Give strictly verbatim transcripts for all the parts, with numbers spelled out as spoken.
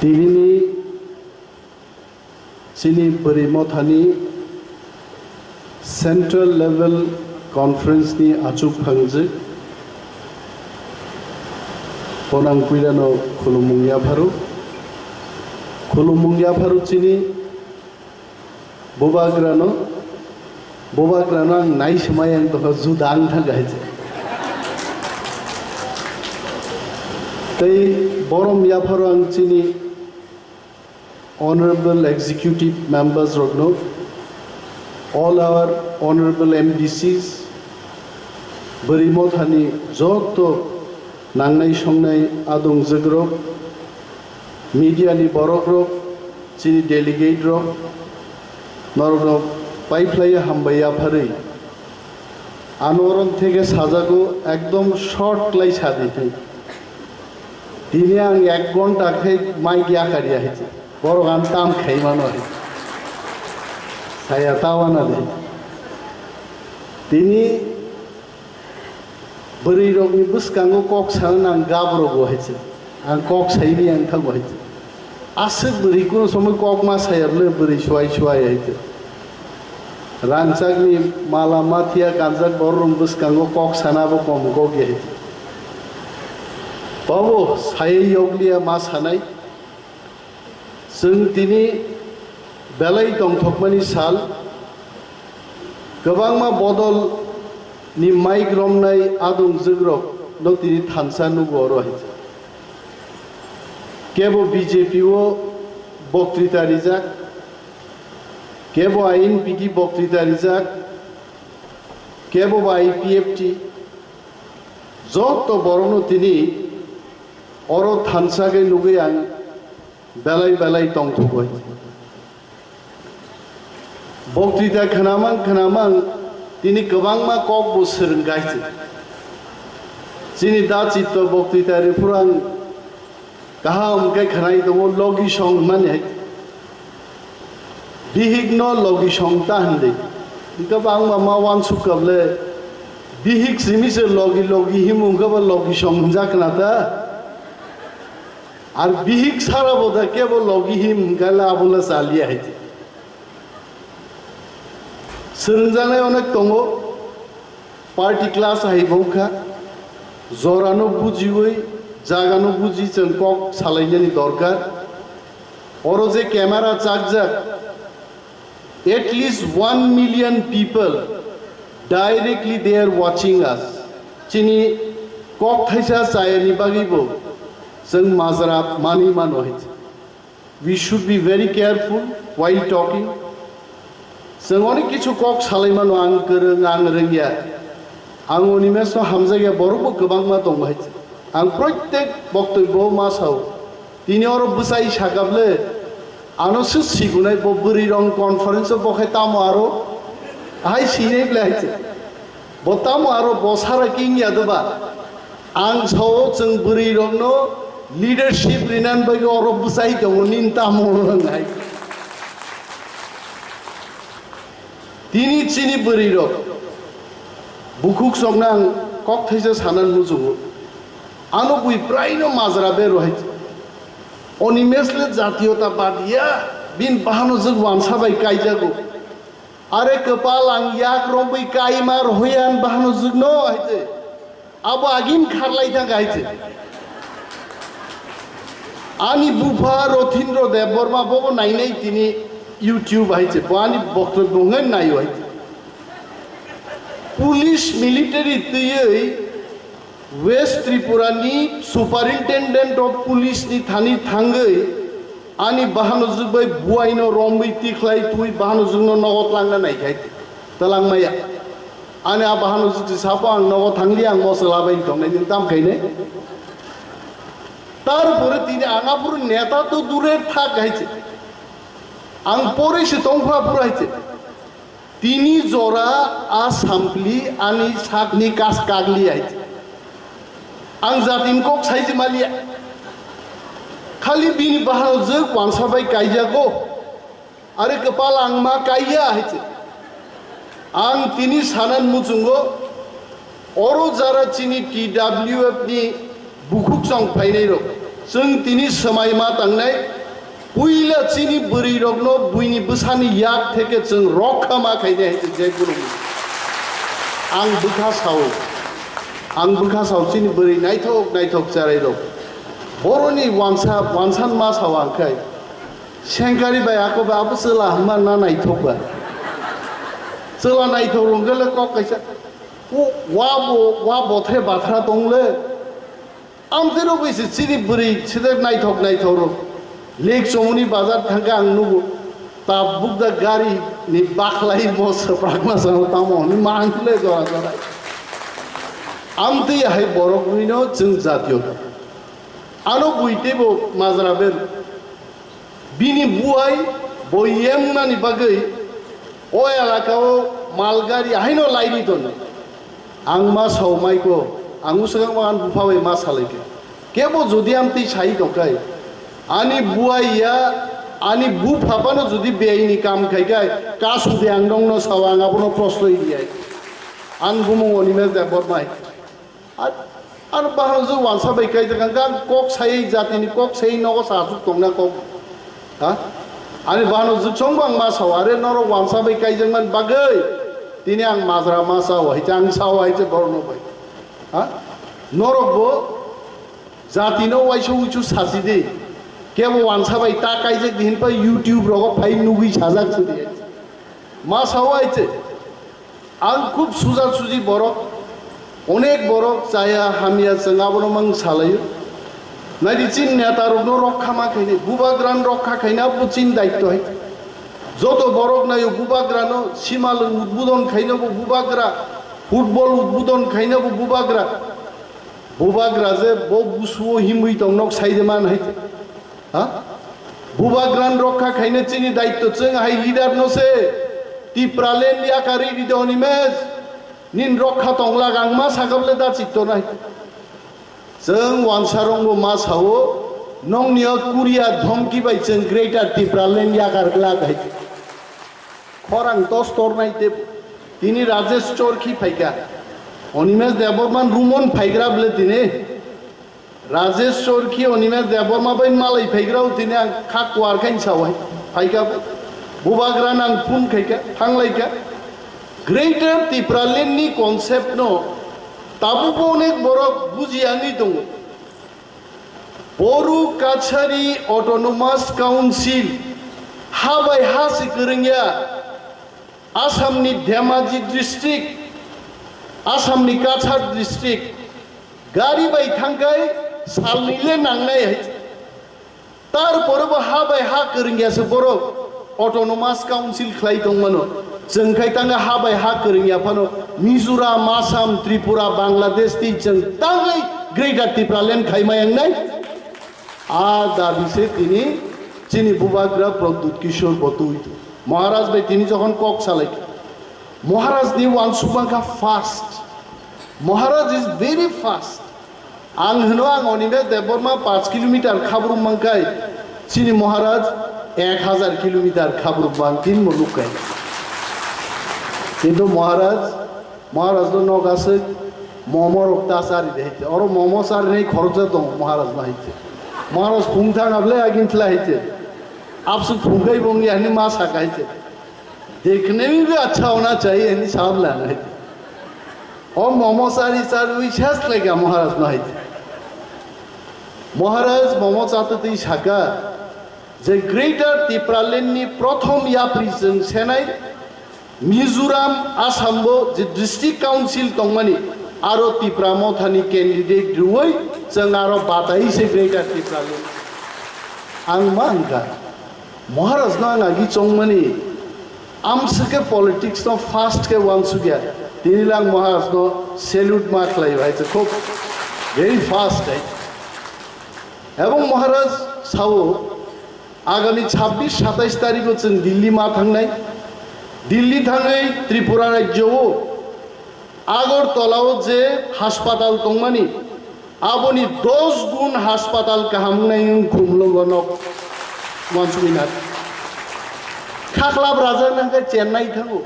Tini ni chini bwrwi mothani Central Level Conference ni achuk phangjak ponang puilano khulumung yapharo. Khulumung yapharo chini bubagrano, bubagrano ang nai swmai ang tongkha juda ang thang hai se. Tei borom yapharo ang chini Honorable Executive Members rokno, all our Honorable M D Cs, bwrwi mothani joto nangnai songnai adong jwkrok, media ni borok rok, chini delegate rok, norokno paiphlaiya hambai yapharwi. Ano orom theke sajago ekdom short klai sadi thai. Tini ang ek ghonta khe mic yakar ya hai se. Borok ang tam khai mano hai. Saya tawana de. Tini bwrwi rokni bwskango kok sana nang gabrogo hai se. Ang kok saini ang thago hai se. Aswk bwrwi kuno somoi kok ma saya bwle bwrwi suai suai hai se. Rangchakni mala mathiya kanjak borok bwskango kok sana bo kom kok ya hai se. Bobo saywi yokliya ma sanai. Chwng tini belai tongthokmani sal, kwbangma bodol ni mic romnai adong jwkrok no tini thansa nugo oro hai. Kebo B J P o boktrita rijak, kebo I N P T boktrita rijak, kebo ba I P F T, joto borokno tini oro thansa khe nugwi ang belai belai tongthogwi. Boktrita khnamang khnamang tini kwbangma kok bo swrwngkha hai se. Chini da chitto boktrita rwphuru ang kaham khe khnai tongo logi song hwnmani hai. Bihik no logi song ta hwndwi. Hwnkhe bangma ma wansuk kable bihik simi se logi logi himung khe bo logi song hwnjak na ta. Ar bihik sara bo da kebo logi him hwnkhe le abo le chaliya hai. Swrwngjaknai onek tongo, party class hai bo wngkha, jorano bujiwi, jagano buji chwng kok salainani dorkar. Oro je camera chakjak, at least one million people directly they are watching us. Chini kok thaisa chayani bagwi bo chwng majra mani mano hai. We should be very careful while talking. Chwng onek kichu kok salaimano ang kwrwng, ang rwngya. Ang Animesh no hamjakya borokbo kwbangma tongo hai. Ang proitek boktobyo ma sao. Tini oro bwsai sakable ano se sigunai bo bwrwi rong conference o bo khe tamo aro hai sinai ble hai. Bo tamo aro bo sara king ya doba. Ang sao chwng bwrwi rokno leadership rinan bagwi oro bwsai tongo nin tamo wng hai. Tini chini bwrwi rok bukhuk chokna ang kok thaisa sana muchungo. Ano bui praino majra bero hai. Animesh le jatiyota badiya bin bahano jwk wansa bai kaijago. Are kwpal ang yak romwi kaima rohoyan bahano jwkno hai se. Abo agin kharlai thang hai se. Ani bupha Rothindro Debbarma bobo nainai tini YouTube hai se. Bo ani boktobyo wngwi naio hai se. Police military twiwi West Tripura ni Superintendent of Police ni thani thangwi ani bahano jwk bai buai no romwi tikhlai twi bahano jwk no nogo tlangna nai khai twlang maya. Ani a bahano jwk si sapo ang nogo thangli ang moso labai tongnai ni tam khainai. Tarpore tini ang aphuru neta to durer thak hai se. Ang pore se tongkha aphuru hai se. Tini jora a sampli ani sakni kas kagli hai. Ang jatin kok saiji maliya. Khali bini bahano jwk wansa bai kaijago. Are kwpal ang ma kaiya hai se. Ang tini sanan muchungo oro jara chini T W F ni bukhuk chong phainai rok. Chwng tini swmai ma tangnai, puila chini bwrwi rokno buini bwsani yak theke chwng rokha ma khainai hai je guru. Ang bwkha sao, ang bwkha sao chini bwrwi naithok naithok cherai rok. Boroni wansa, wansan ma sao ang khai. Sengkari bai ako bai abo chwla hwnma na naithok ba. Chwla naithok rwngkhe le kok kaisa. O wa bo, wa bothre bathra tong le. Amtwi rok bai se chini bwrwi side naithok naithok rok. Lake Chomoni bazar thangkhe ang nugo. Tabuk da gari ni bakhlai mo swprakma sano tamo hwnwi ma ang le jora jora. Amtwi hai borok nwino chwng jatiyota. Ano bui teibo majra ber. Bini buai bo yem wngnani bagwi o elakao malgari haino laini tono. Ang ma sao maiko, ang swkang ma ang bupha bai ma salaikha. Kebo jodi amtwi sai tongkhai, ani buai ya, ani bupha phano jodi beaini kam khaikhai, kasu de ang nongno sao, ang abono prosto riyai. Ang bumung Animesh Debbarma hai. Ar, ar bahano je wansa bai kaijak ang kok sai jatini kok sai nogo sa asuk tongna kok. Ha? Ani bahano je chongbo ang ma sao, are norok wansa bai kaijak man bagwi. Tini ang majra ma sao, hai ang sao, hai borno bai. Ha? Norok bo jatino waisa uisu sasi di. Kebo wansa bai ta kaijak di hinpa YouTube rogo phai nugwi sajak sidi. Ma sao, hai. Ang khub suja suji borok, onek borok chaya hamya chwng abono mang salaio. Naidi chin neta rokno rokha ma khaini, bubagrano rokha khaina bo chin daitto hai. Joto borok naio bubagrano simalwng udbodon khaina bo bubagra, football udbodon khaina bo bubagra. Bubagra je bo busuo himwi tong nok sai de man hai. Ha? Bubagrano rokha khaina chini daitto chwng hai leader no se. Tipraland yakarwi ridi Animesh. Nin rokha tongla gangma sakable da chitto nai. Chwng wansa rongbo ma sao, nongni o Korea dhomki bai chwng Greater Tipraland yakar glak hai. Khorang tos tornai te tini Rajesh Chorkhi phaikha. Animesh Debbarma rumon phaigra ble tini. Rajesh Chorkhi, Animesh Debbarma bai malai phaigrao tini ang kha kuar khain sao hai. Phaikha bubagra nang phone khaikha, thanglaikha. Greater Tipraland ni concept no tabukbo onek borok buji yangwi tongo. Boru Kachari Autonomous Council ha bai ha se kwrwngya. Assamni Dhemaji district, Assamni Cachar district, gari bai thangkhai salnwi le nangnai hai. Tarpore bo ha bai ha kwrwngya se borok Autonomous Council khlai tongmano. Chwng khai tanga ha bai ha kwrwngya phano Mizoram, Assam, Tripura, Bangladesh twi chwng tangwi Greater Tipraland khaima yangnai. A dabi se tini chini bubagra Pradyut Kishore bo twi. Maharaj bai tini jokhon kok salai, Maharaj ni uansuk mankha fast. Maharaj is very fast. Ang hwno ang Animesh Debbarma paanch kilometer khabrum mankhai, chini Maharaj ek hazar kilometer khabrum bang tin mo nukkai. Kintu Maharaj, Maharaj no nok aswk momo rok ta chari de haite. Oro momo chari nei khoroksa tongo Maharaj no haite. Maharaj phung thang able agin tla haite. Abswk phung kai bong yani ma saka haite. देखने में भी अच्छा होना चाहिए, hindi sabla nai. O momo sari sari wi sas lega Maharaj no hai. Maharaj momo chata twi saka je Greater Tipraland ni prothom yapri chwng senai Mizoram, Assam bo je district council tongmani aro Tipra Motha ni candidate rwui chwng aro batai se Greater Tipraland. Ang ma hwnkha. Maharaj no ang agi chongmani, amswk khe politics no fast khe uansukya, tini lang Maharaj no salute ma khlai hai, khub very fast hai. Ebong Maharaj sao, agami chhabbish satais tarikh o chwng Delhi ma thangnai, Delhi thangwi Tripura rajyo o Agartala o je haspatal tongmani, aboni dos gun haspatal kaham wngnai wng khumlwngo nok uansugwi nai. Khaklap raja nangkhe Chennai thango.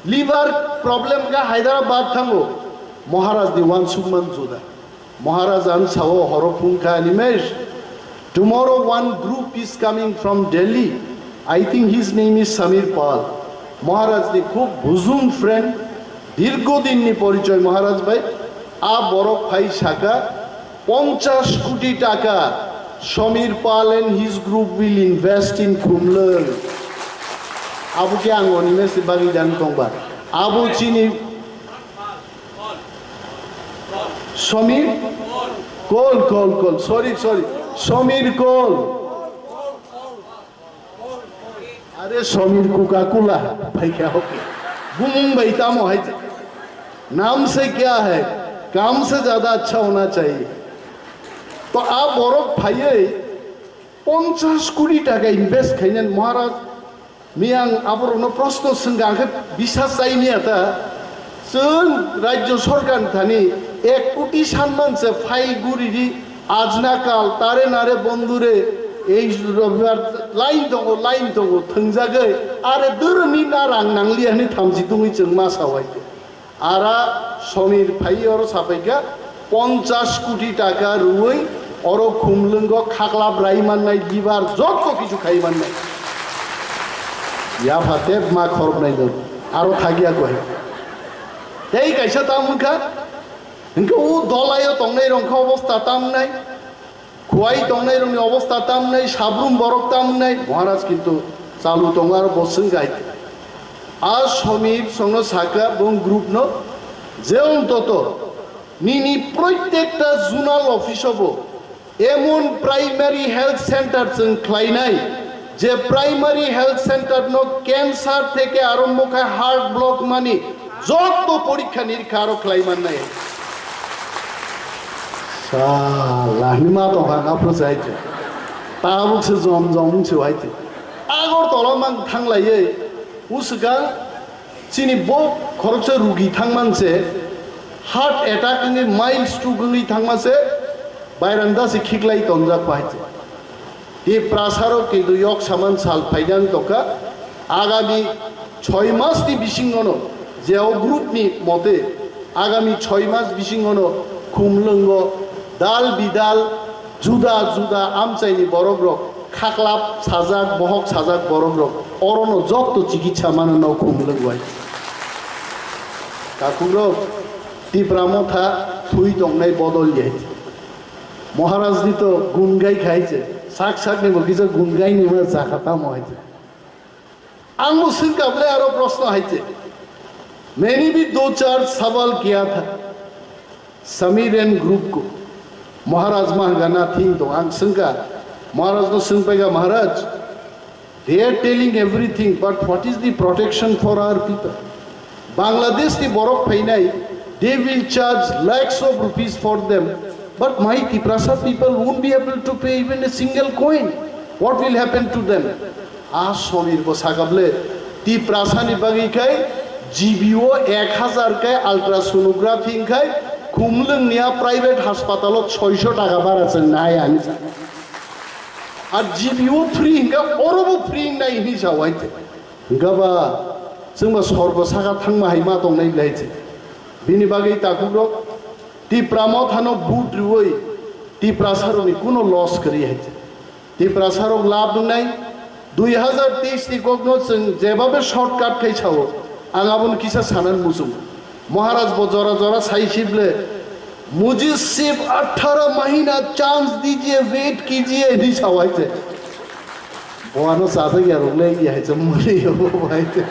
Liver problem khe Hyderabad thango. Maharaj ni uansukman juda. Maharaj ang sao horo phungkha Animesh. Tomorrow one group is coming from Delhi. I think his name is Samir Pal. Maharaj ni khub bujum friend. Dirgo din ni porichoy Maharaj bhai. A borok phai saka ponchash koti taka Samir Pal and his group will invest in Khumlwng. Abo khe ang Animesh ni bagwi dan tongba. Abo chini Samir? Kol, kol, kol. Sorry, sorry. Samir Kol. Are Samir Coca-Cola. Bhai kya ho gaya? Bumung bhai tamo hai. Naam se kya hai? Kaam se zyada achha hona chahiye. To a borok phaiye ponchash koti taka invest khainani Maharaj. Miyang aborokno proshno swngkha, ang khe bisas chaimia ta. Chwng rajyo sorkar thani ek koti sanman se file guri di, ajna kal, tare nare bondhure, ei robibar line tongo, line tongo, thwngjagwi, are dwrwni na rang nangliya hwnwi thamchi tongwi chwng ma sawai. Ara Samir phai oro sapaikha, ponchash koti taka rwui oro Khumlwngo khaklap rai mannai, liver jotto kichu khai mannai. Yapha tep ma khoroknai no aro thagya koi. Tei kaisa tam wngkha, hwnkhe o dolaio tongnai rok khe obostha tam wngnai. Khuai tongnairokni obostha tamnai, sabrum borok tamnai, Maharaj kintu chalu tongo aro bo swngkha hai. A Samir songno sakha bong group no je ontoto nini proitekta zonal office o bo emon primary health center chwng khlainai je primary health center no cancer theke arombo khai heart block mani jotto porikha nirikha aro khlai mannai. Sala, hwnwi ma tongkha, ang aphuru se hai khe. Tabuk se jom jom wng se hai khe. Agartala mang thanglaiwi, uswkang chini bo khoroksa rugi thangman se, heart attack wngwi, mild stroke wngwi thangma se, bairanda se khiklai tonjak pai se. Tiprasarok kintu yok saman sal phaidang tongkha. Agami choi mas ni bisingono, je o group ni mote, agami choi mas bisingono Khumlwngo dal bidal juda juda amchaini borok rok, khaklap sajak, bohok sajak borok rok, orono jokto chikitsa mano no Khumlwng bai. Takhuk rok, Tipra motha thui tongnai bodol yai. Maharaj ni to gun gai khai che, sak sak ni bo kisa gun gai ni ma jakha tamo hai che. Ang bo swngkha bole aro proshno hai che. Maine bhi do char sawal kiya tha Samir and group ko. Maharaj mahanga na thing to ang swngkha. Maharaj no swngpaikha, Maharaj, they are telling everything, but what is the protection for our people? Bangladesh ni borok phainai, they will charge lakhs of rupees for them, but my Tiprasa people won't be able to pay even a single coin. What will happen to them? A Samir bo sakable, Tiprasa ni bagwi khai G B O ek hazar khai ultrasonography khai Khumlwng niya private hospital o soisho taka bara chwng nai ani. Ar G B O free hinga oro bo free nai hini sa wai. Hingkha ba chwngba sorgo saka thangma hai ma tongnai belai se. Bini bagwi takhukrok Tipra mothano vote rwui Tiprasarokni kuno loss kwrwi hai se. Tiprasarok lab wngnai dui hazar teis ni kokno chwng jebabe shortcut khai sao, ang abono kisa sanan muchung. Maharaj bo jora jora sai sible, "Mujhe sirf athara mahina chance dijiye, wait kijiye," hinwi sao hai se. Boano chajak ya rok le ya hai se muli bo hai se.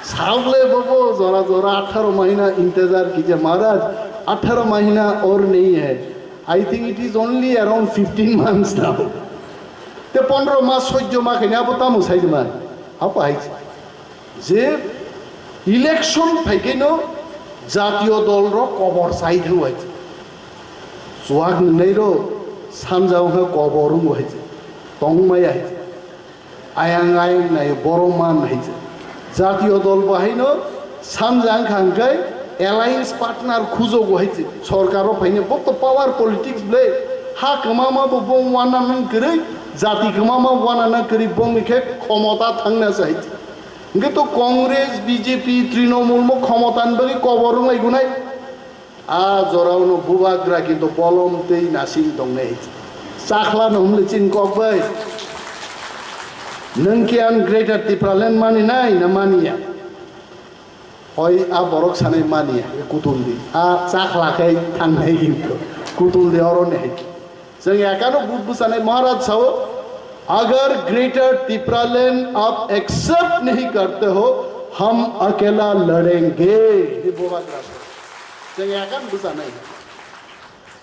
Sable bo bo jora jora atharo mahina intejar kijiye. Maharaj, atharo mahina aur nahi hai. I think it is only around fifteen months now. Te pondro mas, sojjo ma khaina abo tamo sai ma. Abo hai se. Je election phaikeno jatiyo dol rok kobor chai thangbai. Chuak nwngnai rok sanja wngkha kobor wngbo hai. Tongmaya hai. Ayang ayang nai borok man hai. Jatiyo dol bo haino sanja wngkha hwnkhe alliance partner khujogo hai. Sorkaro phaino bo to power politics ble. Ha kwmama bo bong wana nang kwrwi, jati kwmama wana nang kwrwi bongni khe khomota thangna se hai. Hingke to Congress, B J P, Trinamool mo khomotani bagwi kobor wng lai gunai. A jorao no bubagra kintu bolom tei nasing tongnai. Chakla no hwnle chini kok bai. Nwng khe ang Greater Tipraland mani nai na mani ya? Hoi a borok sanai mani ya, kutul di. A chakla khai thangnai kintu. Kutul di oro ne. Chwng yakano but bwchanai Maharaj sao, "Agar Greater Tipraland aap accept nahi karte ho, hum akela ladenge." Di bubagra sao. Chwng yakan bwchanai.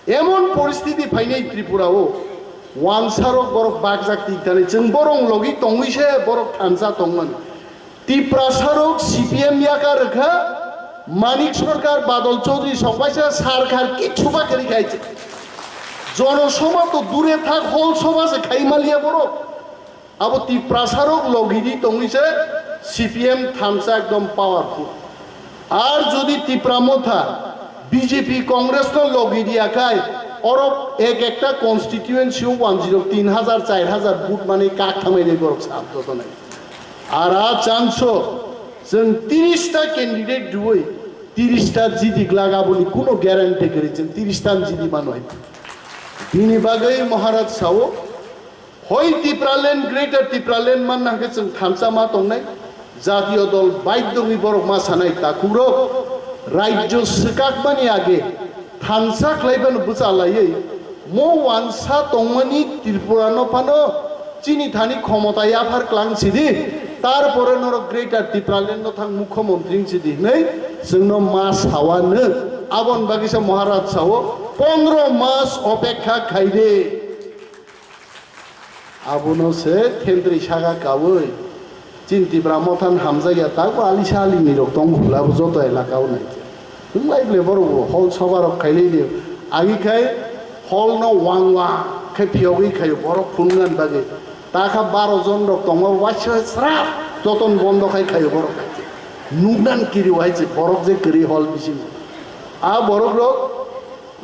Emon poristiti phainai Tripura o, wansarok borok bakjak twi thani, chwng borok logi tongwi se borok thansa tongmani. Tiprasarok C P M yaka rwkha, Manik Sarkar, Badal Chaudhary sok baisa sarkar kichu ba kwrwi khai se. Jono Sabha to dure thak, Hol Sabha se khai maliya borok. Abo Tiprasarok logidi tongwi se C P M thansa ekdom powerful. Ar jodi Tipra Motha B J P Congress no logidi akai, orok ek ekta constituency o one zero tin hazar, char hazar vote mani kak thamai nai borok sab joto nai. Ar a chance o chwng tiris ta candidate rwui tiris ta jidi glak, aboni kuno guarantee kwrwi, chwng tiris ta jidi mano hai. Bini bagwi Maharaj sao, hoi Tipraland, Greater Tipraland manna hwnkhe chwng thansa ma tongnai, jatiyo dol baidhogwi borok ma sanai, takhukrok, rajyo swkakmani age thansa khlai phano bwcha laiwi, mo wansa tongmani Tripura no phano chini thani khomota yaphar klang sidi, tarpore norok Greater Tipraland no thang mukhyamantri wng sidi hinwi chwngno ma sawa nw. Aboni bagwi se Maharaj sao, "Pondro mas opekha khaide." Abono se thentri saka kaui, chini Tipra Mothan hamjakya, takbo alisa alini rok tong khula, abo joto elaka o nai. Nwng lai ble borok bo hol soba rok khailai di. Agi khai hol no wang wang khe phiyogwi khaio borok phunuknani bagwi. Ta kha baro jon rok tongma bo waisa srap joton bondo khai khaio borok. Nuknan kiri wai se borok je kwrwi hol bisingo. A borok rok,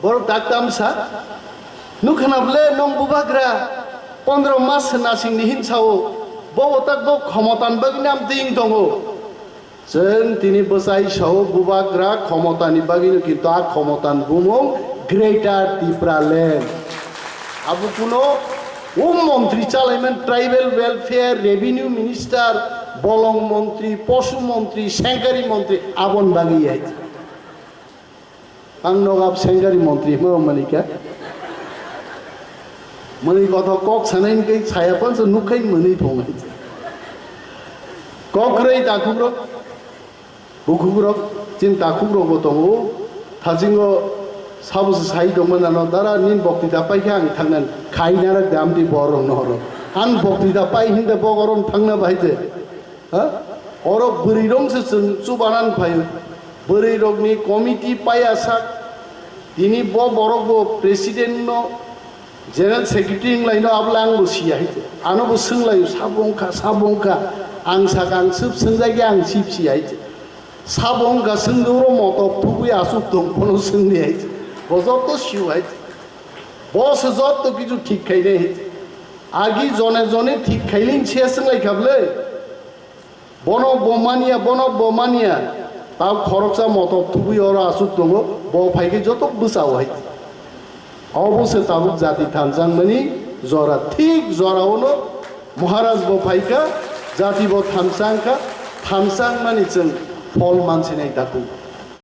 borok tak tamsa. Nukha na ble nong bubagra pondro mas nasing ni hin sao. Bo tak bo khomotan bagwi nam ding tongo. Chwng tini bwchai sao bubagra khomotani bagwino, kintu a khomotan bumung Greater Tipraland. Abo kuno o montri chalaiman, tribal welfare, revenue minister, bolong montri, posu montri, sengkari montri, abon bagwi hai. Ang nogap sengkari montri hwnma manika. Mwnwi kothok kok sanai hwnkhe saya pansa nukkhai mwnwi thongnai. Kok kwrwi takhukrok, bukhukrok, chini takhukrokbo tongo. Thajingo sabo se sai tongmani ano, "Dara, nini boktita paikhe ang thangnani." Khaina rak de amtwi borok no horo. Ang boktita pai hinde bogoron thangna bahai de. Ha? Oro bwrwi rok se chwng chubanan phaio. Bwrwi rokni committee paya sak. Tini bo borok bo president no, general secretary wnglaino, abole ang bo siya hai. Ano bo swnglaio, sabo wngkha, sabo wngkha. Ang saka ang swb swngjak ya, ang sib siya hai. Sabo wngkha swngwi oro motok thubwi aswk tong phano swngni hai. Bo joto siyo hai. Bo se joto kichu thik khainai hai. Agi jone jone thik khailin siya swnglaikha bwle. Bono bo manya, bono bo manya. Tao khoroksa motok thubwi oro aswk tongo, bo phaikhe joto bwsao hai. Obo se tabuk jati thanjakmani jora, thik joraono Maharaj bo phaikha, jati bo thanchangkha, thanchangmani chwng phol mansinai daku.